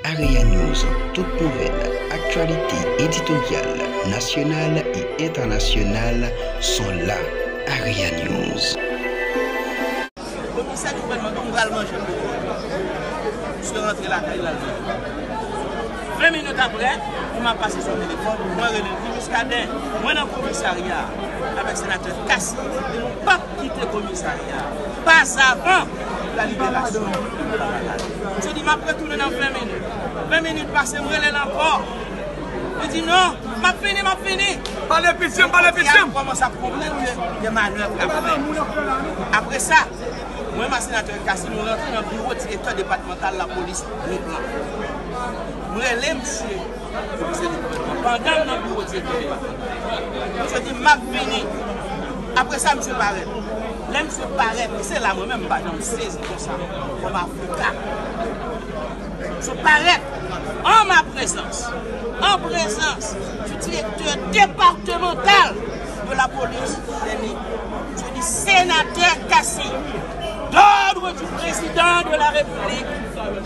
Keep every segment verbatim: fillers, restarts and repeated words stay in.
Area News, tout nouvèl, aktyalite editoryal, nasyonal e entènasyonal sont là. Area News. Komisè gouvènman di m pral manje. Misye rantre lakay li al manje. Ven minit apre, pou m ap pase sou telefòn, mwen rele l, di, Muscadin, mwen nan komisarya avèk senatè Cassy, e nou p ap kite komisarya pa avan laliberasyon. Misye di, m ap retounen nan ven minit. Ven minit pase, m rele l ankò. Li di, non, m ap vini, m ap vini. Pale piti, pale piti. Kòmanse ap konprann ke gen manèv k ap fèt. Apre sa, mwen ak senatè Cassy, nou rantre nan biwo direktè depatmantal lapolis Mont Blanc. M rele misye, pandan m nan biwo direktè depatmantal, misye di, m ap vini. Apre sa, misye parèt. Lè misye parèt, e se la mwen menm m pa janm sezi konsa, kòm avoka. Misye parèt en ma présence, en présence du directeur départemental de la police des mines. Je dis, sénateur Cassy, d'ordre du président de la République,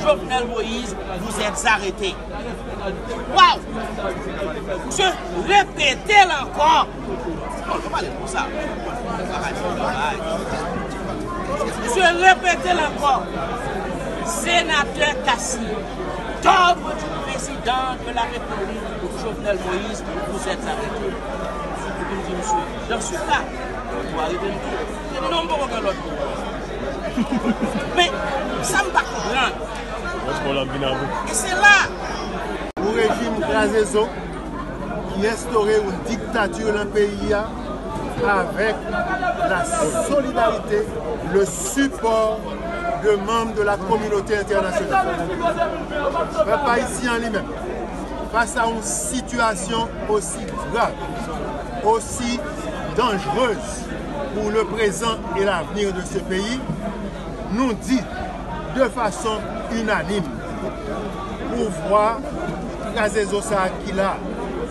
Jovenel Moïse, vous êtes arrêté. Waw! Misye repete l ankò. Misye repete l ankò. Senatè Cassy, d'ordre du président de la République, Jovenel Moïse, vous êtes arrêté. Epi m di misye, dans ce cas, ou arete m tou. Li di, non, m poko gen lòd pou ou. Men, sa m pa konprann. E se la. Yon rejim kraze zo ki enstore yon diktati nan peyi a avèk la solidarite, le sipò de manm de la kominote entènasyonal. Pèp ayisyen an li menm, fas a yon sitiyasyon osi grav, osi danjrez pour le présent et l'avenir de ce pays, nou di de fason inanim, pouvwa kraze zo sa a ki la,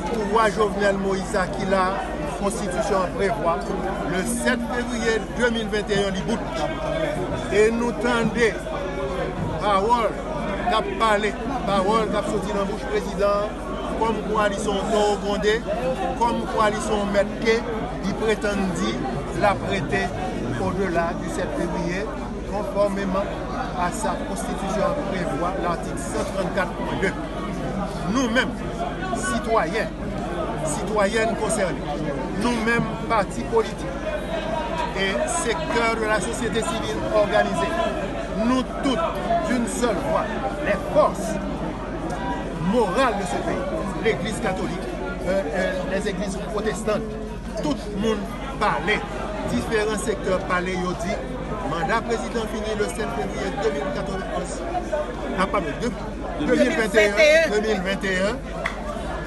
pouvwa Jovenel Moïse a ki la, konstitisyon an prevwa, le sèt fevriye de mil venteyen li bout. E nou tande pawòl k ap pale, pawòl k ap soti nan bouch prezidan an, kòmkwa li se yon towo gwonde, kòmkwa li se yon mèt ke, li pretann di l ap rete odela di sèt fevriye, konfòmeman a sa konstitisyon an prevwa, latik san trannkat pwen de. Nou menm, sitwayen, sitwayèn konsène, nou menm, pati politik e sektè de la sosyete sivil òganize, nou tout, d'une seule voix, les forces morales de ce pays, legliz katolik, euh, euh, les églises protestantes, tout moun pale, diferan sektè pale, yo di manda prezidan fini le sèt fevriye de mil katòz, a, padon, de, de mil venteyen, de mil venteyen,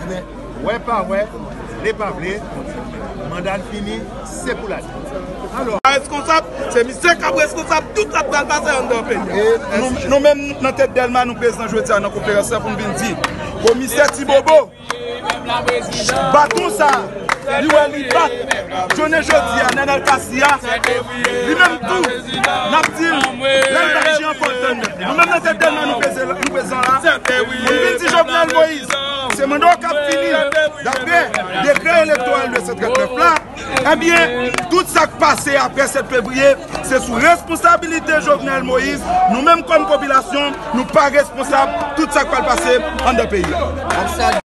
ebyen, wè pa wè, vle pa vle, manda l fini, se pou l ale. Alò, pa reskonsab, se misye k ap reskonsab tout sa k pral pase anndan peyi a. E nou, nou menm nan tèt Dèlma, nou prezan jodi a nan konferans lan pou n vin di Komisè Tibobo, baton sa a, li wè li bat jounen jodi a, Nenel Cassy a, li menm tou, n ap di l, lè l bat Jean Paul tann. Nou menm nan tèt Dèlma, nou prezan, nou prezan la. Nou vin di Jovenel Moïse, se manda w k ap fini, daprè dekrè elektoral de san trannèf la. Ebyen, tout sa k pase apre sèt fevriye, se sou responsabilite Jovenel Moïse. Nou menm kòm popilasyon, nou pa responsab tout sa k pral pase anndan peyi a.